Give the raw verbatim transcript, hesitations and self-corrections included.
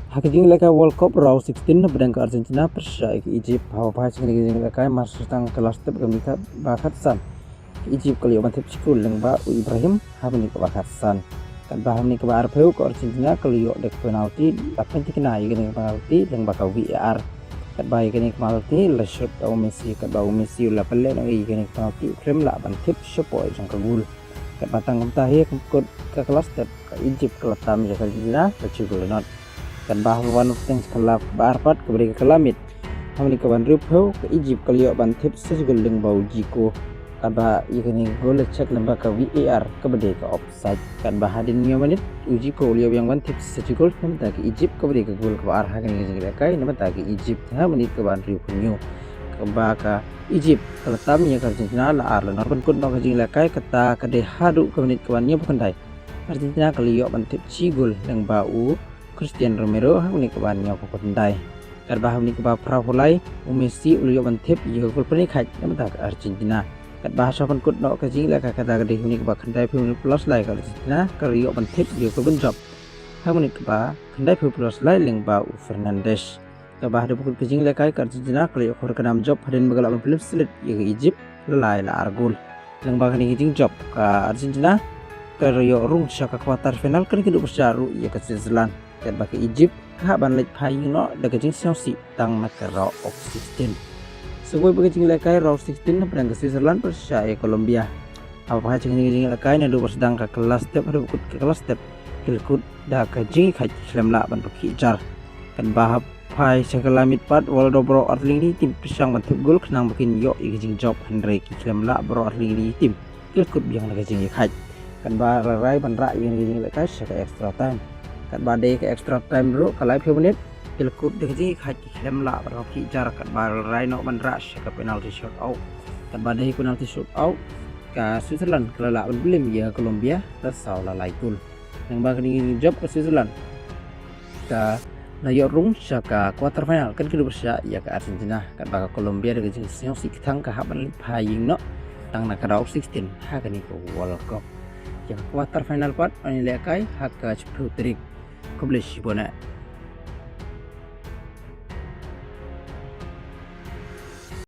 Ha ka jinglehkai World Cup round sixteen, na pdeng ka Argentina pyrshah ïa ka Egypt, haba phai sha kane ka jinglehkai, mar shu sdang ka last step, ka minit ba khatsan, ka Egypt ka la ïoh ban thep shi kol lyngba u Ibrahim ha minit kaba khatsan. Katba ha minit kaba arphew, ka Argentina ka la ïoh da ka penalty, la pynthikna ïa kane ka penalty lyngba ka VAR. Katba ïa kane ka penalty la shoot da u Messi, katba u Messi u la pynleh noh ïa kane ka penalty, u khlem lah ban thep shapoh jong ka gol. Katba tang kumta hi, ha ka kut ka last step, ka Egypt ka la tam ïa ka Argentina da shi gol la nod. Katba ha ka wan pateng sha ka kylla ba ar pat, kaba dei ka kylla miet, ha minit kaba hynriewphew, ka Egypt ka la ïoh ban thep sa shi gol lyngba u Dzeko. Katba ïa kane ka gol la check lyngba ka VAR kaba dei ka offside. Katba hadien hynñiew minit, u Dzeko u la ïoh biang ban thep sa shi gol na ka bynta ka Egypt, kaba dei ka gol kaba ar ha kane ka jinglehkai na ka bynta ka Egypt ha minit kaba hynriewphew hynñiew. Katba ka Egypt ka la tam ïa ka Argentina la ar la nod. Ban kut noh ka jinglehkai, kata ka dei haduh ka minit kaba hynñiewphew khyndai, Argentina ka la ïoh ban thep shi gol lyngba u Christian Romero ha minit kaba hynñiewphew khyndai. Katba ha minit kaba phraphew lai, u Messi u la ïoh ban thep ïa ka gol pynkhiah na ka bynta ka Argentina. Katba shuwa ban kut noh ka jinglehkai, kata ka dei ha minit kaba khyndaiphew plus lai, ka Argentina ka la ïoh ban thep ïa ka gol pynjop ha minit kaba khyndaiphew plus lai lyngba u Fernandes. Katba hadien ba kut ka jinglehkai, ka Argentina ka la ïoh khor ka nam jop hadien ba ka la ïoh ban pynlip slit ïa ka Egypt la lai la ar gol. Lyngba kane ka jingjop, ka Argentina ka la ïoh rung sha ka quarter final, kan ïakynduh pyrshah ruh ïa ka Switzerland. Katba ka Egypt ka hap ban leit phai ïing noh da ka jingsngewsih tang na ka round of sixteen. Sa kawei pat ka jinglehkai round of sixteen, na pdeng ka Switzerland pyrshah ïa ka Colombia. Haba phai sha kane ka jinglehkai, naduh ba sdang ka kylla step haduh ba kut ka kylla step, ki la kut da ka jingïakhaid, ki khlem lah ban pynkhiah jar. Katba haba phai sha ka kylla miet pat, watla da baroh artylli ki tim pyrshang ban thep gol khnang ba kin ïoh ïa ka jingjop, hynrei ki khlem lah baroh artylli ki tim, ki la kut biang da ka jingïakhaid. Katba la rai ban rah ïa kane ka jinglehkai sha ka extra time. Katba dei ka extra time ruh, ka laiphew minit, ki la kut da ka jingïakhaid, ki khlem lah ban pynkhiah jar, katba la rai noh ban rah sha ka penalty shootout. Katba dei penalty shootout, ka Switzerland ka la lah ban pynlip ïa ka Colombia da saw la lai gol. Lyngba kane ka jingjop, ka Switzerland ka la ïoh rung sha ka quarter final, kan ïakynduh pyrshah ïa ka Argentina. Katba ka Colombia da ka jingsngewsih kthang ka hap ban leit phai ïing noh tang na ka round of sixteen ha kane ka World Cup. Ïa ka quarter final pat yn lehkai ha ka shiphew tarik. Khublei shibun eh.